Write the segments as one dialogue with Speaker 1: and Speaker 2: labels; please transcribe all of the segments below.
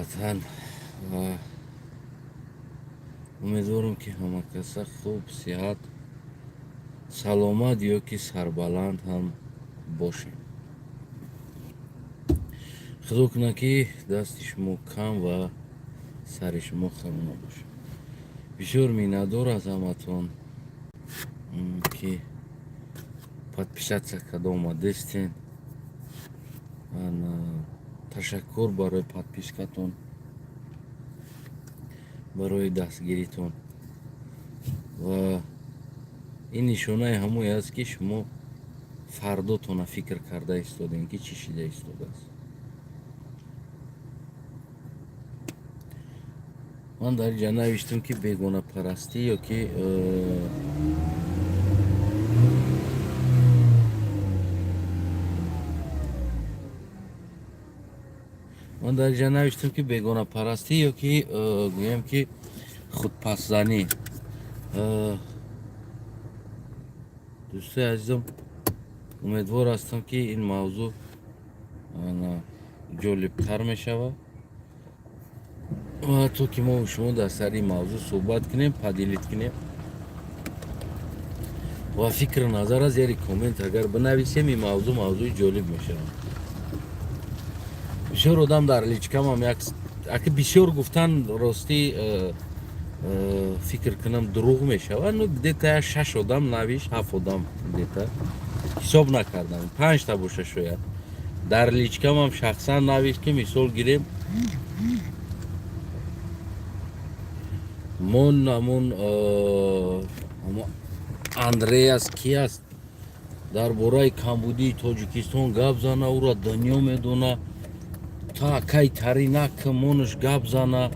Speaker 1: Ватан. Ва умедворам, ки ҳама каса хуб, сиҳат, саломат ё ки сарбаланд ҳам бошем. Худо кунад, ки дасти шумо кам ва сари шумо хам набошад. Бисёр миннатдор аз ҳаматон, ки подписаться карда омадестен. Ташаккур барои подпискатон, барои дастгиритон. Ва ин нишонаи ҳамое аст, ки шумо фардотона фикр карда истодем, ки чӣ шида истодааст. Ман дар инҷа навиштам, ки бегонапарастӣ ё ки ман дар инҷа навиштам, ки бегонапарастӣ ё ки гӯем, ки худпасзанӣ. Дӯстои азизам, умедвор ҳастам, ки ин мавзӯъ ҷолибтар мешавад ва то ки мо шумо дар сари ин мавзӯъ суҳбат кунем, поделить кунем ва фикру назар аз зери коммент агар бинависем, ин мавзӯъ мавзӯи ҷолиб мешавад. Бисёр одам дар личкамам як аки бисёр гуфтан, ростӣ, фикр кунам, дурӯғ мешавад. Ну, где-то як шаш одам навишт, ҳафт одам, где-то ҳисоб накардам, панҷта боша шояд, дар личкамам шахсан навишт, ки мисол гирем, мон ҳамун Андреас ки аст, дар бораи камбудии Тоҷикистон гап зана, ӯра дунё медона, та кай тари накун, монуш гап зана.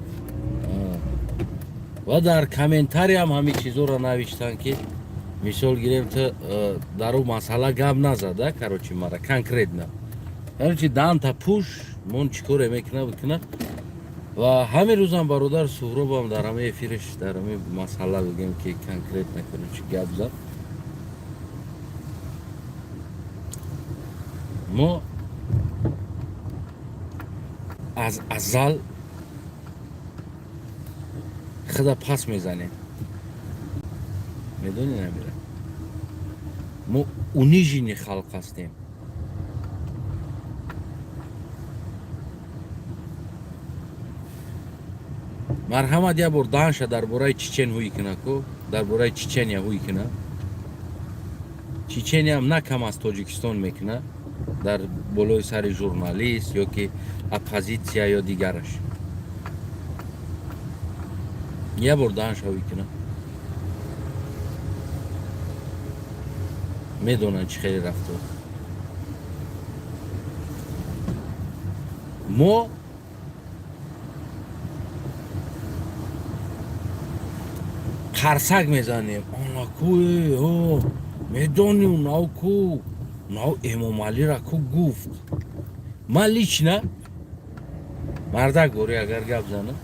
Speaker 1: Ва дар комментариям ҳамин чизоро навиштанд, ки мисол гирем, ту дар ӯ масъала гап назада. Короче, мара конкретно, короче, данта пуш мон чӣ коре мекуна, бикуна. Ва ҳамин рӯзам бародар Суҳробам дар ҳамаи эфираш дар ҳамин масъала, бигем, ки конкретно, короче, гап зад. Мо аз азал худа пас мезанем, медонӣ, намира, мо униженный халқ ҳастем. Марҳамат, як бор данша дар бораи чечен ҳуй куна ку, дар бораи Чечения ҳуй куна. Чечениям на кам аз Тоҷикистон мекуна дар болои сари журналист ё ки оппозитсия ё дигараш. Як бор данша ҳуй куна, медонанд чӣ хеле рафтор. Мо қарсак мезанем, онаку медонӣ, нав ку, нав Эмомалира ку гуфт. Ман лично, мардак бори, агар гап занам,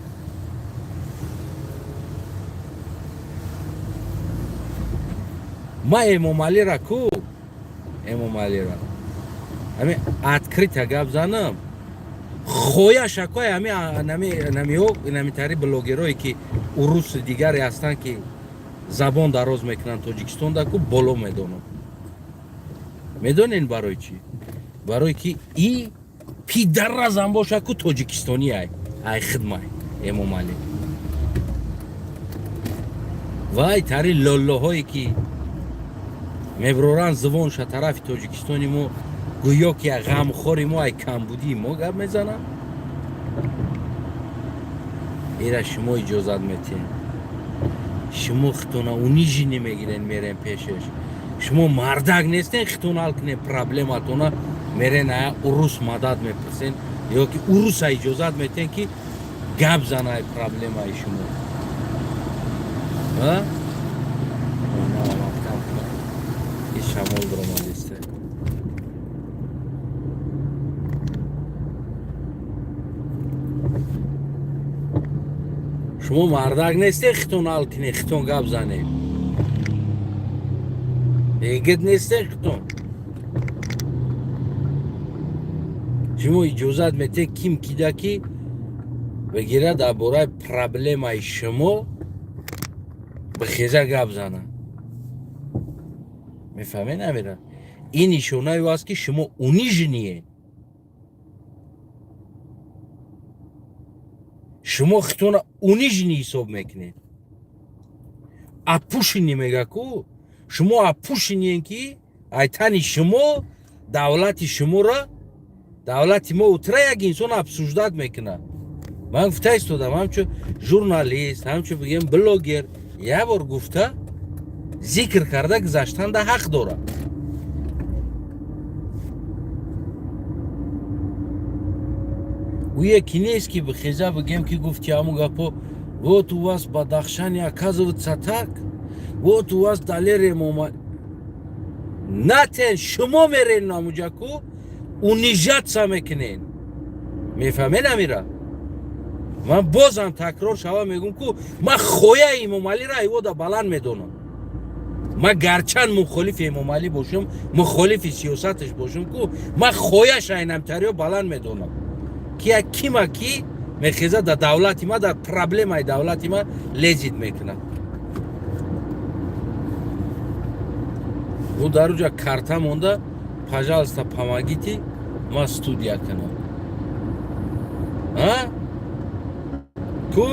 Speaker 1: ман Эмомалира ку, Эмомалира ҳамин открыто гап занам, хояшакои ҳамиҳо, намитари блогерое, ки уруси дигаре ҳастанд, ки забон дароз мекунанд Тоҷикистонда ку, боло медонам. Медонен барои чӣ? Барое ки и пидарразан боша ку, тоҷикистонӣ ай хидмай Эмомалӣ. Вай тари лоллоҳое, ки меброранд зувонша тарафи Тоҷикистони мо, гӯё ки ғамхори мо, ай камбудии мо гап мезананд, ира шумо иҷозат метиҳед. Шумо хитона униженный мегирен, мерен пешеш. Шумо мардак нестен, хитон ҳал кунен проблематона, мерен ая урус мадад мепурсен ё ки уруса иҷозат метиҳен, ки гап зана ай проблемаи шумо. А? Шамол биромадисте. Шумо мардак нестен, хитон ҳал кунед, хитон гап занед. Егит нестен хитон. Шумо иҷозат метиҳед ким кида, ки Бигира, дар бораи проблемаи шумо бихеза гап зана. Мефаҳмед, намера? Ин нишонаи аст, ки шумо униженный е. Шумо хитона униженный ҳисоб мекунед. Опущенный мега ку, шумо опущенный ен, ки айтани шумо давлати шуморо, давлати мо утра як инсон обсуждать мекунад. Ман гуфта истодам, ҳамчун журналист, ҳамчун бигем блогер, як бор гуфта, зикр карда гузаштанда ҳақ дорад. Ӯ яке нест, ки бихеза бигем, ки гуфти ҳамун гапо: вот у вас Бадахшане, оказывается, так вот у вас Далер Эмомали натен. Шумо мерен намуҷа ку унижаться мекунен. Мефаҳмед, амира? Ман бозам такрор шава мегӯм, ку ман хояи Эмомалиро айвода баланд медонам. Ман гарчанд мухолифи Эмомалӣ бошам, мухолифи сиёсаташ бошам ку, ман хояш айнамтариё баланд медонам, ки як кима ки мехеза, дар давлати ма, дар проблемаи давлати ма лезет мекунад. Ӯ дар уҷа карта монда: пожалуйста, помогите, ма студия кунам. А ку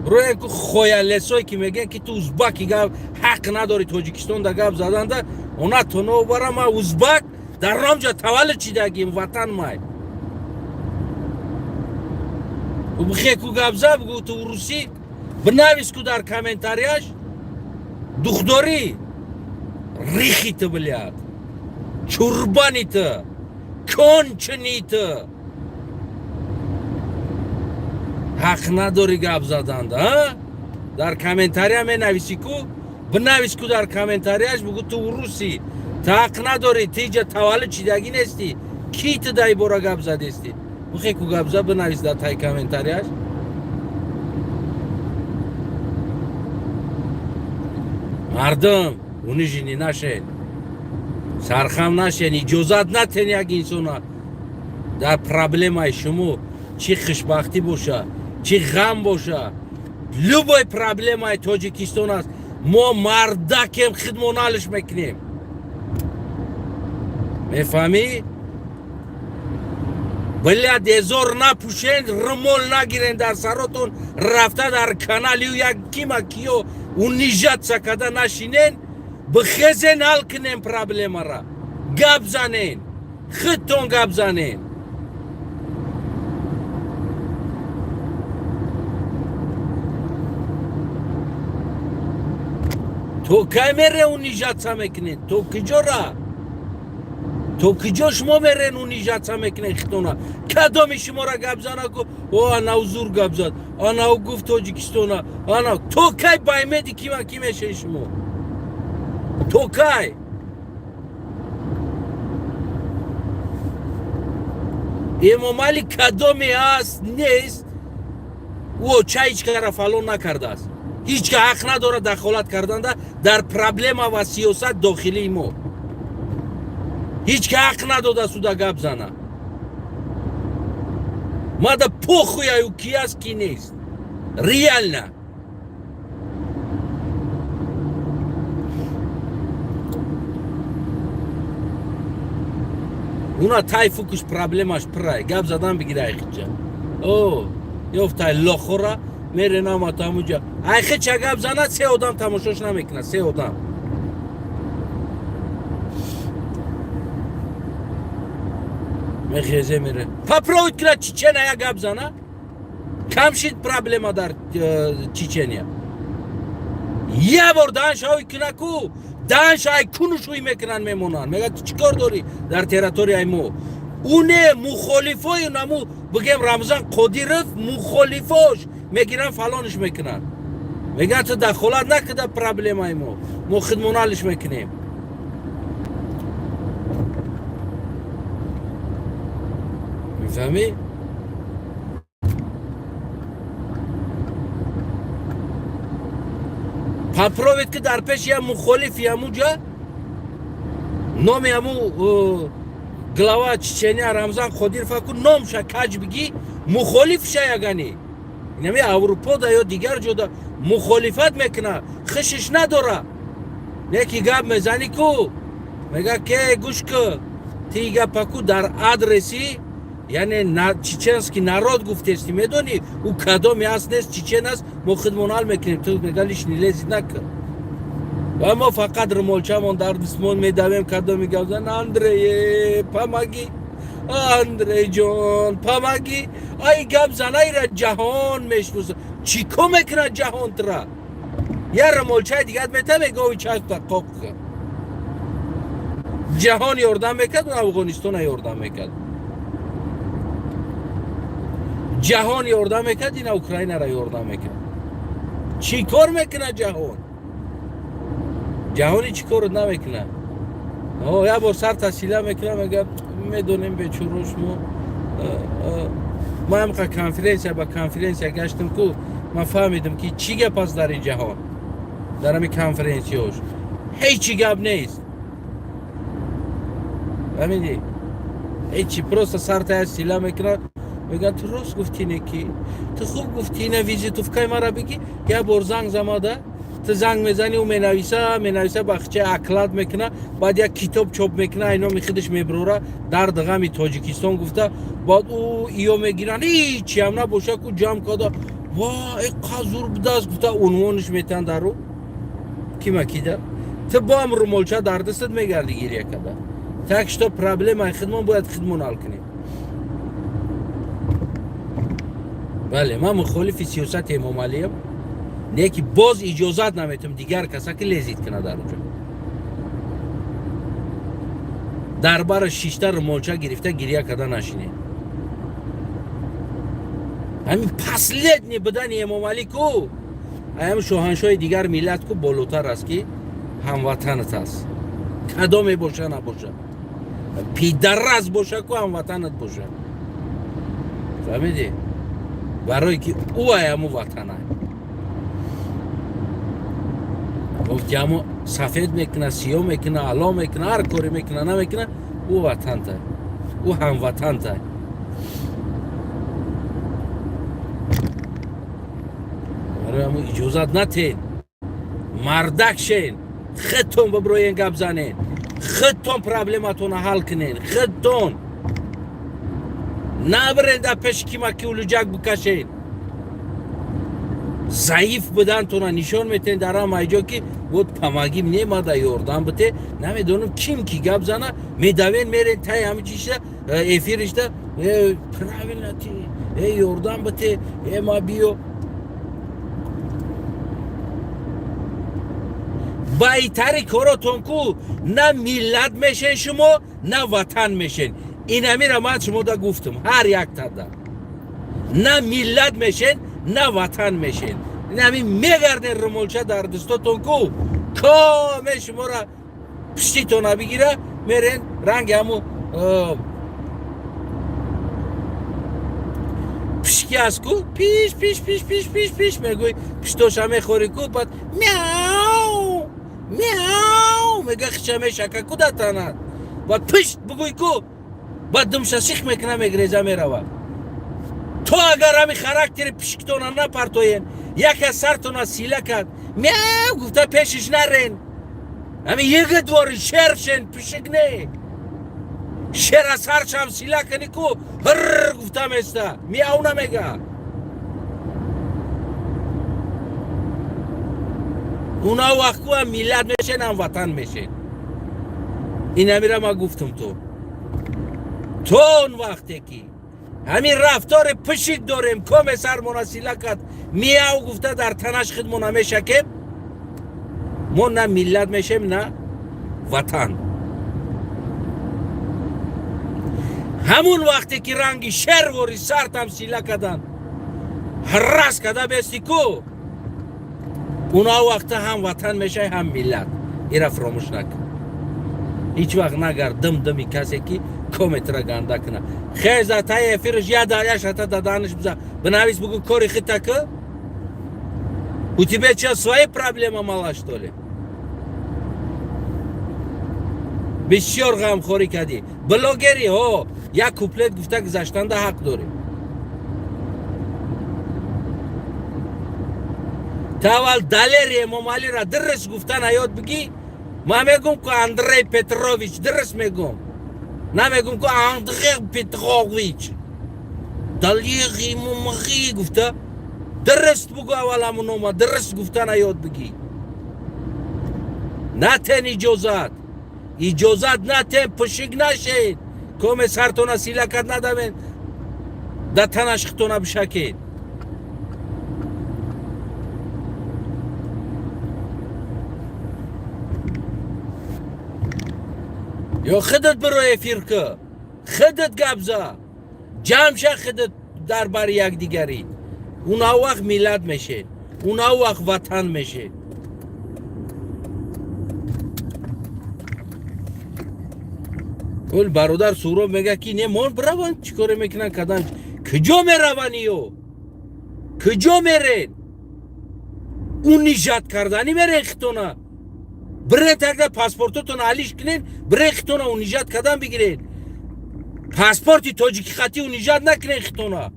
Speaker 1: роя ку хоялесое, ки мегӯян, ки ту узбаки, гап ҳақ надори Тоҷикистон да гап заданда. Она тоно бара, ма узбак дар ромҷа таваллуд шидагим, ватан май. Бихе ку гап за, бугӯ ту русӣ, бинавис ку дар комментарияш: духдорӣ рихи ту, блядь, чурбани ту, конченый ту, ҳақ надорӣ гап заданда. Дар комментария менависӣ ку, бинавис ку дар комментарияш, бугӯ: ту урусӣ, ту ҳақ надорӣ, ту иҷа таваллуд шидагӣ нестӣ, ки ту дар ибора гап задестӣ? Бихе ку гап за, бинавис дар таи комментарияш. Мардум, униженный нашед, сархам нашед, иҷозат натен як инсона дар проблемаи шумо, чӣ хушбахтӣ боша, чӣ ғам боша, любой проблемаи Тоҷикистон аст, мо мардакем, хидмон ҳалш мекунем. Мефаҳмӣ? Блядь, эзор напӯшен, румол нагирен дар саротон, рафта дар каналию як кима киё унижаться када нашинен. Бихезен, ҳал кунем проблемара, гап занен, худтон гап занен. То кай мере унижаться мекунед? То куҷора, то куҷо шумо мерен, унижаться мекунед хитона? Кадоми шуморо гап зана ку: о, анав зур гап зад, анав гуфт Тоҷикистона, ана. То кай баймеди кима ки мешен шумо? То кай? Эмомалӣ кадоме аст, нест, ӯ ча ҳеҷ кара фалон накардааст. Ҳеҷ ка ҳақ надорад дахолат карданда дар проблема ва сиёсат дохилии мо. Ҳеҷ ка ҳақ надодааст уда гап зана. Мада похуй аю ки аст, ки нест, реально. Уна тай фукуш проблемаш пирай, гап задан бигира. Айхича о ёфтай лохора меренама тамуҷа, айхича гап зана, се одам тамошош намекунад, се одам. Мехезе, мере, попробуй кунад Чечена я гап зана, кам шид проблема дар Чечения? Я бор даҳаншаҳои куна ку, даҳанша ай кунушӯй мекунанд, мемонанд, мегӯяд: ту чӣ кор дорӣ дар территорияи мо? Ӯ не, мухолифои наму, бигем, Рамзан Қодиров, мухолифош мегиранд, фалонш мекунанд, мегӯянд: ту дахолат накуда проблемаи мо, мо худмон ҳаллиш мекунем. Мефаҳмӣ? Попробуйте ки дар пеши як мухолифи ҳамуҷа номи ҳаму глава Чечения Рамзан Қодиров ку номша каҷ бигӣ. Мухолиф шаягани инами Аврупода ё дигар ҷода мухолифат мекуна, хишиш надора. Неки гап мезанӣ ку, мега ке гӯш ку, ти гапаку дар адреси, яъне чеченский народ гуфтести, медонӣ, ӯ кадоме аст, нест, чечен аст, мо худмон ҳал мекунем. Ту мега лишний лезть накун. Ва мо фақат румолчамон дар дистмон медавем, кадоми гап зан: «Андрей, помоги, Андрейҷон, помоги». Ай гап занайра ҷаҳон мешнуса. Чӣ ко мекунад ҷаҳон тра? Я румолчаи дигар мета, мегови часта қоқ. Ҷаҳон ёрдам мекард, Афғонистона ёрдам мекард. Ҷаҳон ёрдам мекард, ина Украинара ёрдам мекард. Чӣ кор мекунад ҷаҳон? Ҷаҳони чӣ корот намекунад? Як бор сар тасила мекунад, мега медонем, бечуро шумо. Ман ҳамқа конференсия ба конференсия гаштам ку, ман фаҳмидам, ки чӣ гап аст дар ин ҷаҳон. Дар ҳамин конференсияҳош ҳечи гап нест, фаҳмидӣ? Ҳечи, просто сартая сила мекунад, мегӯяд: «Ту рост гуфтӣ, неки ту хуб гуфтӣ, ина визитовкаи мара бигӣ, як бор занг замада». Ту занг мезанӣ, ӯ менависа, менависа, бахча оклад мекуна, баъд як китоб чоп мекуна, ай номи худаш меброра, дарди ғами Тоҷикистон гуфта. Баъд ӯ иё мегиранд, ҳичиам набоша ку, ҷамъ карда, ва эқа зур будааст гуфта, унвониш метиҳанд. Дару кима кида, ту бо ҳам румолча дар дастат мегарди гиря када. Так что проблемаи худмон бояд худмон ҳал кунем. Бале, ман мухолифи сиёсати Эмомалиам, не ки боз иҷозат наметавам дигар каса ки лезть кунад дар оҷо, дар бара шишта румолча гирифта гиря карда нашинед. Ҳамин последний будани Эмомалӣ ку, ҳам шоҳаншоҳи дигар миллат ку болотар аст, ки ҳамватанат аст, кадоме боша набоша, пидарас боша ку, ҳамватанат боша, фаҳмидӣ? Барое ки ӯ аяму ватана гуфти, ҳамо сафед мекуна, сиёҳ мекуна, ало мекуна, ҳар коре мекуна, намекуна, ӯ ватанта, ӯ ҳамватанта. Барои ҳамо иҷозат натен, мардак шен, худтон биброен, гап занен, худтон проблематонро ҳал кунен, худтон набирен дар пеши кимаки улуҷак бикашен. Заиф будантона нишон метен дар ҳама ҷо, ки вот помоги мне, мада ёрдам бите. Намедонам, ким ки гап зана, медавен, мерен тай ҳами чишта эфиришта: «Правильно ти, ёрдам бите, ма биё». Байтари коротон ку, на миллат мешен шумо, на ватан мешен. Инамира ман шумода гуфтам, ҳар яктада на миллат мешен, на ватан мешен. Инами мегарден румолча дар дастотон ку, коме шуморо пуштитона бигира, мерен ранги ҳаму пишки аст ку, пиш пиш пиш пиш пиш пиш мегӯй, пиштоша мехӯри ку, баъд мяу мяу мега, хича мешака ку да танат, баъд пишт бугӯй ку, баъд думша сих мекуна, мегреза, мерава. То агар ҳами характери пишктона напартоен, яке сартона сила кард, мяу гуфта пешиш нарен. Ҳами ягидвори шер шен, пишик не. Шера саршам сила кани ку, ҳир гуфта места, мяу намега. Уна вақт ку ҳам миллат мешен, ҳам ватан мешен. Инамира ма гуфтам. То он вақте ки ҳамин рафтори пишик дорем, коме сармона сила кард, мияу гуфта дар танаш худмо намешакем, мо на миллат мешем, на ватан. Ҳамун вақте ки ранги шервори сартам сила кардан, ҳаррас карда бести ку, уна вақта ҳам ватан мешай, ҳам миллат. Ира фуромӯш накун. Ҳеҷ вақт нагар дим дими касе ки кометра ганда куна. Хеза, таи эфирш я дар я шата даданаш биза, бинавис, бугу: «Кори хита ку, у тебя чё, свои проблема мало, что ли?» Бисёр ғамхорӣ кардӣ, блогери ҳо, як куплет гуфта гузаштанда ҳақ дорӣ. Ту аввал Далери Эмомалиро дурус гуфтана ёд бигӣ. Ман мегум ку Андрей Петрович, дурус мегум, намегум ку Андрей Петрович. Далер Эмомали гуфта дуруст бугӯ. Аввал ҳамун нома дуруст гуфтана ёд бигӣ. Натен иҷозат, иҷозат натен, пушик нашед, коме сартона силакат надавен, да танаш хитона бишакед. Ё худат биро эфир ки, худат гап за, ҷамъ ша худат дар бари якдигарӣ. Уна вақт миллат мешед, уна вақт ватан мешед. Ол бародар Суроб мега ки не, мон бираванд, чӣ коре мекунанд, кадан куҷо мераванд, ё куҷо мерен? Унижать карданӣ мерен хитона. Бирен, тогда паспортотон алиш кунен, бирен хитона унижать кардан бигирен. Паспорти тоҷики хатӣ унижать накунен хитона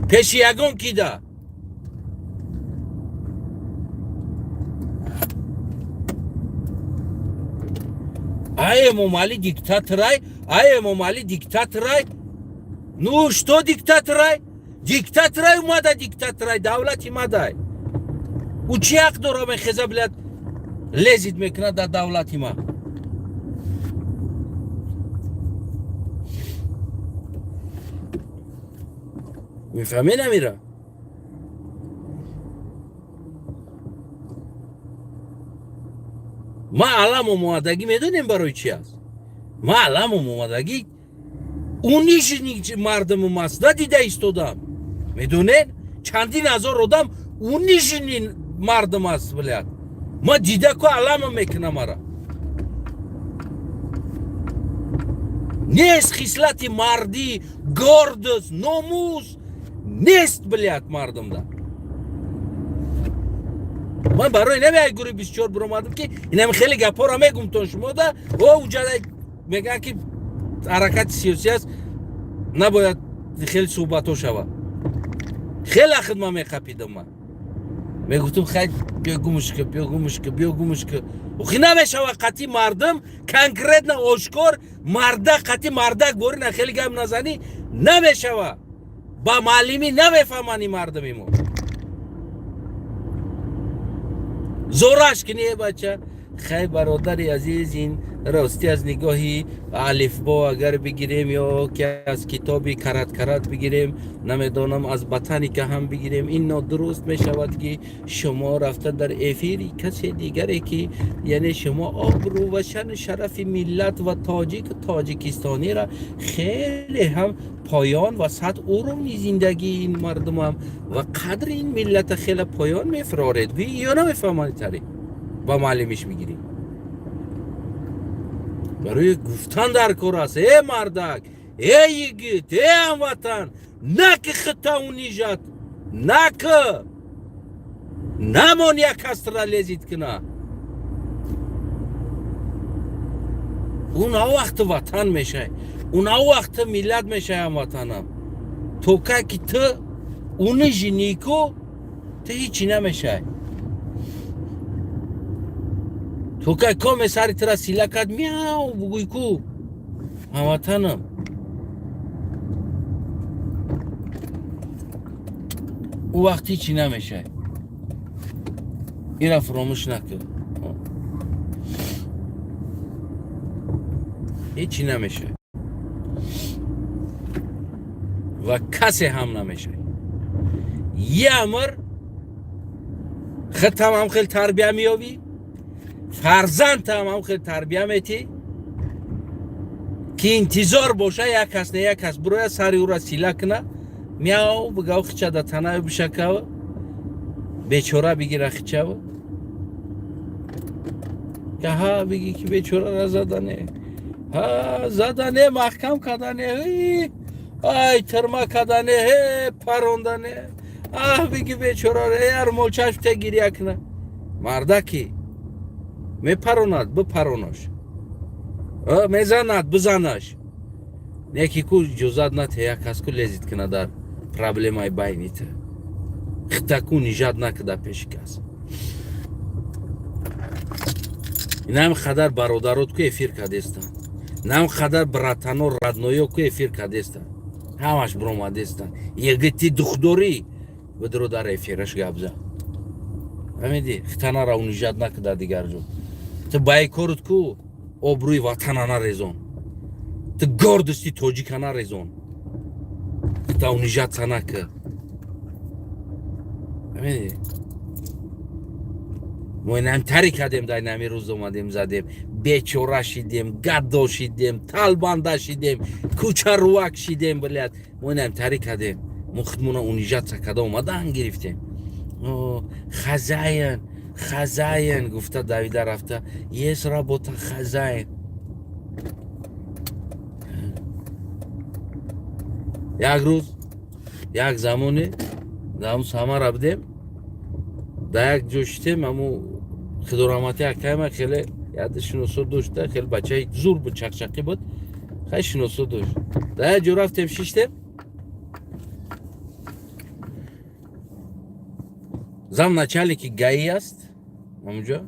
Speaker 1: пеши ягон кида. Ай, Эмомалӣ диктаторай, ай, Эмомалӣ диктаторай. Ну что, диктаторай, диктаторай, омада диктаторай, давлати мадай. Ӯ чӣ ҳақ дора, мехеза, блядь, лезет мекунад дар давлати ма? Мефаҳмед амира? Ма алам омодагӣ медонем барои чи аст. Ма алам омодагӣ униженный мардумум аст, надида истодам. Медонед, чандин ҳазор одам униженный мардум аст, блядь. Ма дида ку аламам мекунам мара. Нест хислати мардӣ, гордость, номус нест, блядь, мардумда. Ман барои намеай гурӯҳи 24 биромадам, ки инам хеле гапҳоро мегумтон шумода. О, уҷада мегӯянд, ки ҳаракати сиёсӣ аст, набояд хеле суҳбатҳо шавад. Хеле хидма меқапидам. Ман мегуфтам: хай, биё гумушка, биё гумушка, биё гумушка. Охи намешава қати мардум конкретно ошкор мардак қати мардак борина хеле гап назанӣ, намешава. Ба маълимӣ намефаҳмани мардуми мо. Зораш кини, э бача, хай, бародари азиз, ин ростӣ аз нигоҳи алифбо агар бигирем ё ки аз китоби карат-карат бигирем, намедонам, аз ботаника ҳам бигирем, ин нодуруст мешавад, ки шумо рафта дар эфири касе дигаре, ки яъне шумо обрӯ ва шану шарафи миллат ва тоҷику тоҷикистонира хеле ҳам поён ва сатҳ уровни зиндагии ин мардумам ва қадри ин миллата хеле поён мефироред. Ё намефаҳманд тари ба маълимиш мегирӣ. Барои гуфтан дар кор аст: э мардак, э йигит, э ҳамватан, на ки хита унижать наки, намон як касра лезет куна. Уна вақти ватан мешай, уна вақти миллат мешай, ҳамватанам. То ка ки ту униженный ку, ту ҳичи намешай. То кай коме сари тура сила кард, мяу бугӯй ку, ҳамватанам. Ӯ вақт ҳичи намешай. Ира фуромӯш накун, ҳичи намешай ва касе ҳам намешай. Ямр худтам ҳам хел тарбия меёбӣ, фарзандтам ҳам хел тарбия метӣ, ки интизор боша як кас не як кас бироя сари ӯра сила куна, мяу бигав, хича да танаю бишакава, бечора бигира хичава, ҳа биги ки бечорара задане, ҳа задане, маҳкам кардане, ай тирма кардане, ҳе парондане, аҳ биги бечорара, яр молчашм те гиря куна. Мардаки мепаронад, бипаронош, мезанад, бизанаш. Неки ку иҷозат нате як кас ку лезет куна дар проблемаи байнита. Хитаку нижат накида пеши кас. Инам қадар бародарот ку эфир кардестанд, нам қадар братано, родноё ку эфир кардестанд, ҳамаш биромадестанд. Ягити духдорӣ бидро дар эфираш гап зад. Фаҳмидӣ? Хитанара унижать накида дигар ҷо. Ту баи корут ку обрӯи ватана нарезон, ту гордости тоҷика нарезон, хита унижаться накӣ. Фаҳмидӣ? Мо инамтаре кардем, дар инами рӯз омадем, задем, бечора шидем, гадо шидем, талбанда шидем, кӯчарувак шидем, блядь. Мо инамтаре кардем, мо худмона унижаться карда омадан гирифтем. Хозяин, хозяин гуфта давида рафта, есть работа, хозяин. Як рӯз, як замоне дар Самара будем, дар як ҷо шитем. Ҳаму хидораҳмати акайма хеле яде шиносо дошта, хеле бачаи зур буд, чақчақӣ буд, хеле шиносо дошт. Дар як ҷо рафтем, шиштем. Зам начальники ГАИ аст ҳамунҷо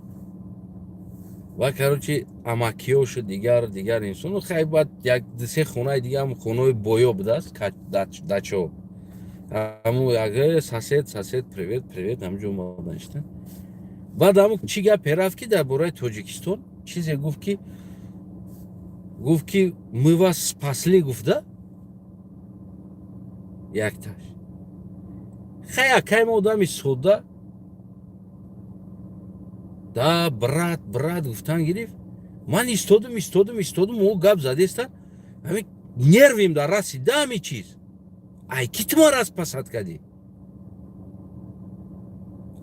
Speaker 1: ва, короче, амакиёшу дигар дигар инсону. Хай, баъд як дусе хонаи дига ҳам хонаҳои боё будааст, дачо. Ҳаму як сосед, сосед, привет, привет, ҳамҷо омадан шидан. Баъд ҳаму чӣ гапе рафт, ки дар бораи Тоҷикистон чизе гуфт, ки гуфт, ки мы вас спасли, гуфта якташ. Хай, акайма одами содда, да, брат, брат гуфтан гирифт. Ман истодум, истодум, истодум, ӯ гап задеста, ҳами нервим дар расида. Ҳами чиз, ай ки ту мара спасать кардӣ,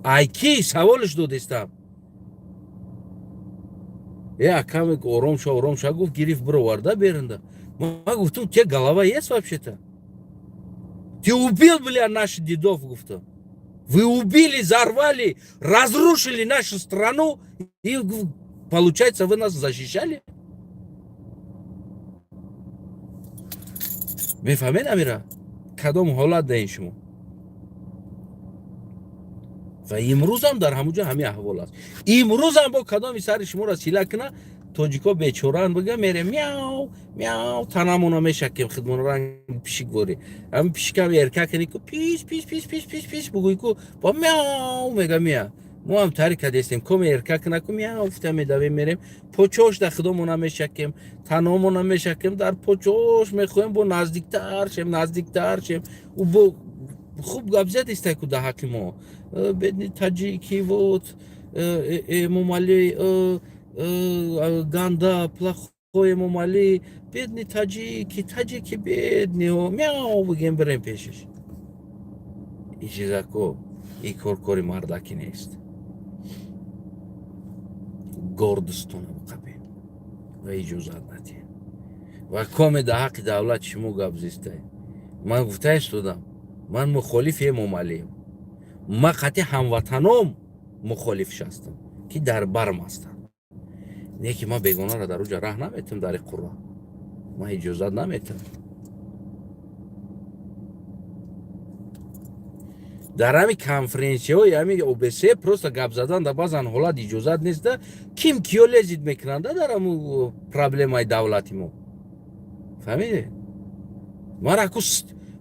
Speaker 1: ай ки саволш додестам. Э, акаме, ором ша, ором ша, гуфт, гирифт, бироварда берунда. Ман гуфтум: те голова есть вообще-то? Ты убил, бля, наших дедов, гуфтам. Вы убили, взорвали, разрушили нашу страну, и получается, вы нас защищали. Мефаҳмед, амира, кадом ҳолат даин шумо? Ва имрӯзам дар ҳамун ҷо ҳамин аҳвол аст. Имрӯзам бо кадоми сари шуморо сила куна, тоҷико бечораанд, бига, мерем, мяу мяу, танамона мешакем, хидмона ранги пишик ворӣ. Ҳамин пишикам эрка кунӣ ку, пис пис пис пис пис пис бугӯй ку, бо мяу мега мия. Мо ҳам тари кардестем, коме эрка куна ку, мяу фута, медавем, мерем, почош да худомона мешакем, таномона мешакем, дар почош мехоҳем бо наздиктар шем, наздиктар шем. Ӯ бо хуб гап задистай ку да ҳаққи мо. Бедный таджики, вот Эмомали ганда, плохой Эмомали, бедный таджики, таджики бедный, мяу бигем, бирем пешиш. И чизако, и кор кори мардакӣ нест. Гордостона биқабем ва иҷозат надиҳем. Ва коме да ҳаққи давлат шумо гап зистай, ман гуфта истодам: ман мухолифи Эмомалием, ман қатъи ҳамватаном мухолифш ҳастам, ки дар барм ҳастанд. Не ки ман бегонаро дар уҷа раҳ наметам, дари қурра ман иҷозат наметам. Дар ҳами конференсияҳои ҳами ОБС просто гап задан дар баъзан ҳолат иҷозат неста. Ким киё лезить мекунанда дар ҳаму проблемаи давлати мо, фаҳмиде? Мара ку,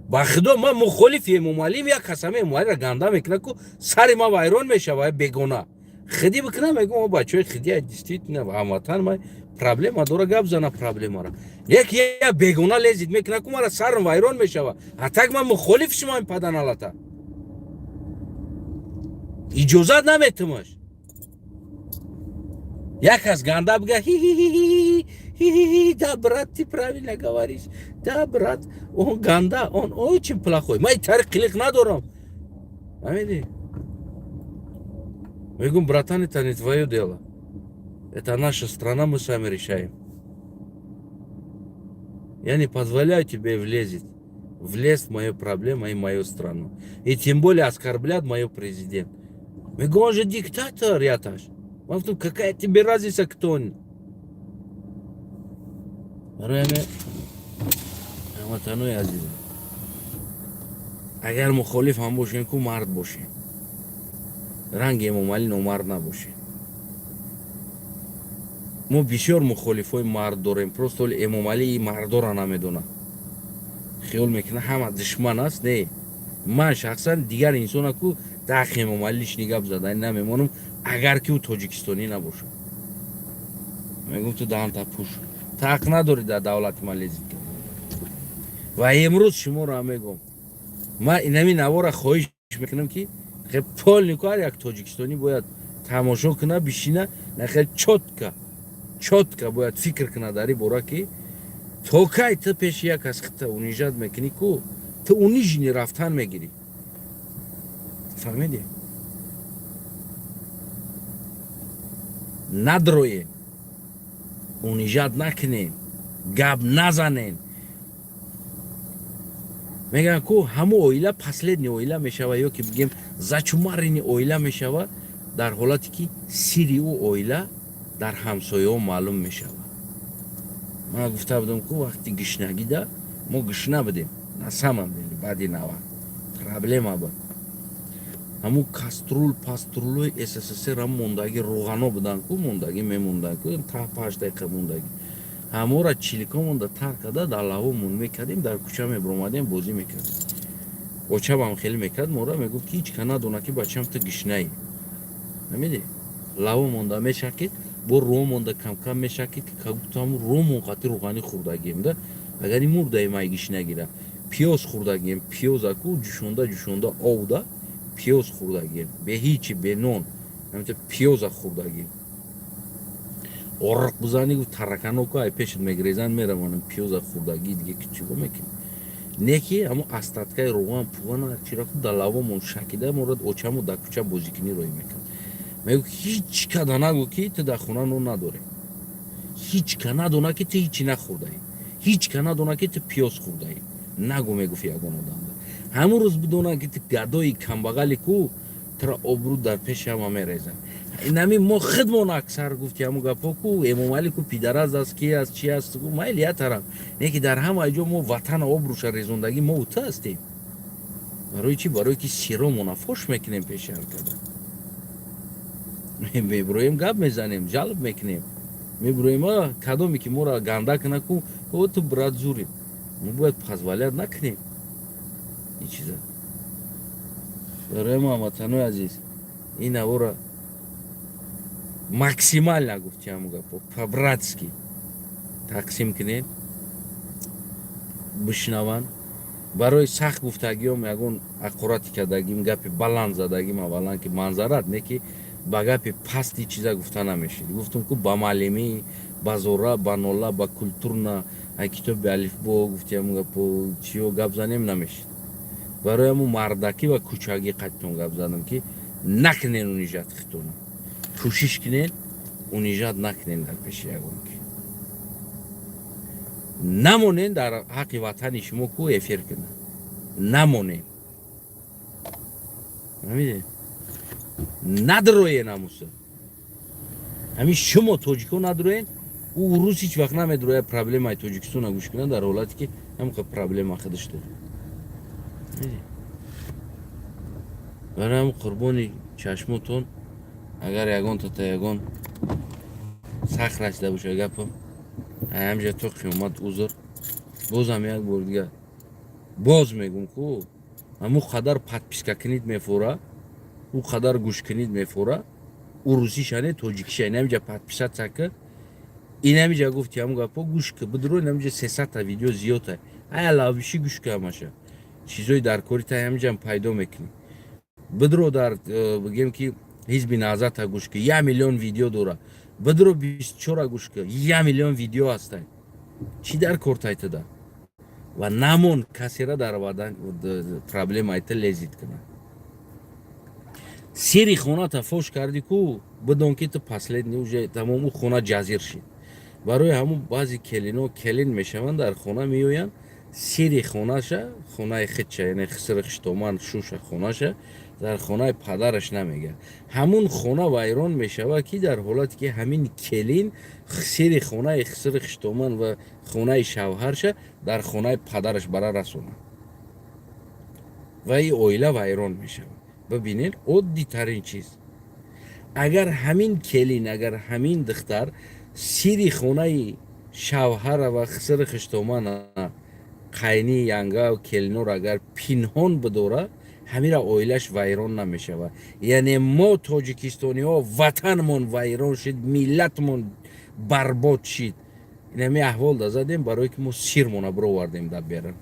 Speaker 1: ба худо, ман мухолифи Эмомалим, як касаме Эмомалиро ганда мекуна ку, сари ман вайрон мешава. Бегона хиди бикуна, мегӯм, бачаҳои хиди, действительно ҳамватан ма проблема дора, гап зана проблемара. Як я бегона лезить мекуна ку, мара сарам вайрон мешава. А так ман мухолиф шумо паданалата иҷозат наметумаш. Як кас ганда бига, хи, да, брат, ты правильно говоришь, да, брат, он ганда, он очень плохой. Ман тари қилиқ надорам, фаҳмидӣ? Мегӯм: братан, это не твоё дело, это наша страна, мы сами решаем. Я не позволяю тебе влезть влезть в мою проблему и мою страну, и тем более оскорблять мою президент. Мегӯ, он же диктатор, яташ. Ман гуфтам: какая тебе разница, кто он? Барои ҳамин, ҳамватанои азизам, Агар мухолиф ҳам бошем ку, мард бошем, ранги Эмомалӣ номард набошем. Мо бисёр мухолифҳои мард дорем, просто оли Эмомалӣ мардора намедонад, хиёл мекунад, ҳама душман аст. Не, ман шахсан дигар инсона ку даҳ Эмомалӣ лишний гап задани намемонам, агар ки ӯ тоҷикистонӣ набошад. Мегӯм, ту даҳанта пӯш, ҳақ надорӣ дар давлати ман лезить кардан. Ва имрӯз шуморо ҳам мегӯм, ман инами навора хоҳиш мекунам, ки полнику ҳар як тоҷикистонӣ бояд тамошо куна, бишина, нахел чётко, чётко бояд фикр кунад дар ин бора, ки то кай ту пеши як кас хита унижать мекунӣ ку, ту униженный рафтан мегирӣ. Фаҳмидӣ? Надроем, унижать накунем, гап назанем. Мегӯянд ку, ҳамун оила последний оила мешава ё ки бигем, зачумарини оила мешава дар ҳолате ки сири ӯ оила дар ҳамсояҳо маълум мешавад. Ман гуфта будам ку, вақти гишнагида мо гишна будем, на самом деле баъди нава проблема буд. Ҳамун кастрюль пастрюлои СССР ҳам мондагӣ, рӯғано буданд ку, мондагӣ мемонданд ку, та 5 дақиқа мондагӣ, ҳамора чилико монда, тар карда, дар лавомон мекардем, дар кӯча мебиромадем, бозӣ мекардем. Очабам хеле мекард мора, мегуфт, ки ҳеҷ ка надона, ки бачам, ту гишнаӣ. Намедӣ, лаво монда мешакид, бо рӯ монда камкам мешакид, ки как будто ҳамун рӯмон қати рӯғанӣ хӯрдагием да. Агар ин мурдаем, ай гишнагира пиёз хӯрдагием, пиёзаку ҷӯшонда ҷӯшонда овда пиёз хӯрдагием, бе ҳичи, бе нон ҳаминта пиёза хӯрдагием. Орқ бизанӣ, гуфт, тараканоку ай пешат мегрезан, меравонам. Пиёза хӯрдагӣ, диге ки чиго мекунӣ? Не ки ҳамун остаткаи рӯған пуғана чираку дар лавомон шакида, морад очаму дар кӯча бозикунӣ роҳӣ мекард. Мегӯ, ҳеҷ када нагӯ, ки ту дар хона нон надорӣ. Ҳеҷ ка надона, ки ту ҳичи нахӯрдаӣ. Ҳеҷ ка надона, ки ту пиёз хӯрдаӣ. Нагӯ, мегуфт, ягон одамда. Ҳамун рӯз бидона, ки ту гадои камбағали ку, тура обрӯ дар пеши ҳама мерезад. Инами мо худмон аксар гуфти ҳамун гапҳо ку, Эмомалӣ ку пидараз аст, ки аст, чи аст ку, майли, я тараф. Не ки дар ҳама ҷо мо ватана обрӯша резондагӣ мо ту ҳастем. Барои чӣ? Барое ки сиромона фош мекунем, пеши ҳар када мебироем, гап мезанем, жалб мекунем, мебироем, кадоме ки моро ганда куна ку, о, ту брат зури. Мо бояд позволять накунем ин чиза. Барои мо, ҳамватанои азиз, ин навора максимально, гуфти ҳамун гапо, по-братски тақсим кунед, бишнаванд. Барои сахт гуфтагиём, ягон аққурати кардагим, гапи баланд задагим, аввалан ки манзарат не, ки ба гапи пасти чиза гуфта намешид. Гуфтум ку, ба маълимӣ, ба зора, ба нола, ба культурна, ай китоби алифбо, гуфти ҳамун гапо, чиё гап занем, намешид. Барои ҳамун мардакӣ ва кӯчагӣ қаттон гап задам, ки накунен унижать хитона, кӯшиш кунен, унижать накунен дар пеши ягон ки, намонен дар ҳаққи ватани шумо ку эфир кунад, намонен. Фаҳмидед? Надроен амуса, ҳамин шумо тоҷико надроен. Ӯ урус ҳеҷ вақт намедрояд проблемаи Тоҷикистона гӯш кунад, дар ҳолате ки ҳамқа проблема худаш дорад. Барои ҳам, қурбони чашмотон, агар ягон тата ягон сахт расида боша гапам, ҳамҷа то қиёмат узр. Бозам як бор дигар боз мегум ку, ҳамун қадар подписка кунид мефора, ӯ қадар гӯш кунид мефора, урусиша не, тоҷикиша. Инамиҷа подписаться ка, инамиҷа, гуфти ҳамун гапо, гӯш ка, бидро, инамиҷа 300-та видео зиёдта, ая лавбиши, гӯш ка, ҳамаша чизои дар кори та ҳамиҷам пайдо мекунӣ. Бидро дар бигем ки Ҳизби Наҳзата гӯш ка, 1 миллион видео дора. Бидро 24-а гӯш ка, 1 миллион видео ҳастай. Чӣ дар кор тайтада? Ва намон касера дар проблема айта лезить кунад. Сири хоната фош кардӣ ку, бидон ки ту последний, уже тамом, ӯ хона ҷазир шид. Барои ҳамун баъзе келино келин мешаванд, дар хона меоянд, сири хонаша, хонаи хидша, яъне хисри хиштоман, шуша, хонаша дар хонаи падараш намегӯяд. Ҳамун хона вайрон мешавад, ки дар ҳолате ки ҳамин келин сири хонаи хисри хиштоман ва хонаи шавҳарша дар хонаи падараш бара расонад. Ва и оила вайрон мешавад. Бибинед, оддитарин чиз: агар ҳамин келин, агар ҳамин духтар сири хонаи шавҳара ва сири хиштомана, қайни, янга, келинор агар пинҳон бидора, ҳамира оилаш вайрон намешавад. Яъне мо, тоҷикистониҳо, ватанмон вайрон шид, миллатмон барбод шид, инами аҳвол да задем, барое ки мо сирмона бировардем дар берун.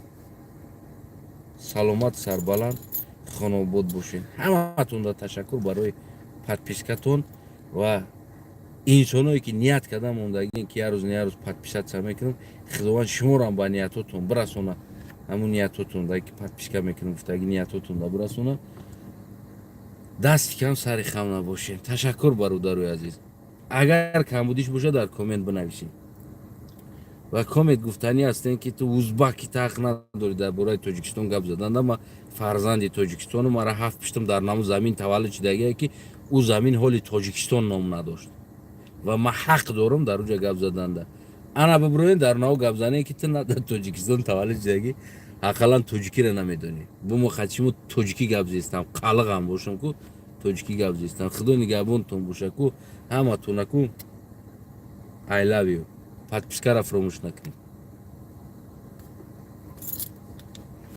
Speaker 1: Саломат, сарбаланд, хонобод бошед. Ҳаматонда ташаккур барои подпискатон ва инсоное ки ният карда мондагин, ки як рӯз не як рӯз подписаться мекунам. Худованд шуморам ба ниятотон бирасона, ҳамун ниятотон да ки подписка мекунам гуфтаги ниятотон да бирасона. Дасти кам сари хам набошем. Ташаккур, бародарои азиз. Агар камбудиш бошад, дар коммент бинависед. Ва коммент гуфтанӣ ҳастем, ки ту узбаки, ҳақ надорӣ дар бораи Тоҷикистон гап задан. Ма фарзанди Тоҷикистону мара ҳафт пиштам дар наму замин таваллуд шидагие, ки ӯ замин ҳоли Тоҷикистон ном надошт, ва ман ҳақ дорам дар уҷа гап заданда. Ана бибироен, дар наво гап занем, ки ту на дар Тоҷикистон таваллуд шидагӣ, ақаллан тоҷикиро намедонӣ. Бо хачимо тоҷикӣ гап зестам, қалиқам бошам ку, тоҷикӣ гап зестам. Худо нигаҳбонтон боша ку ҳаматона ку. I love you. Подпискара фаромӯш накунед.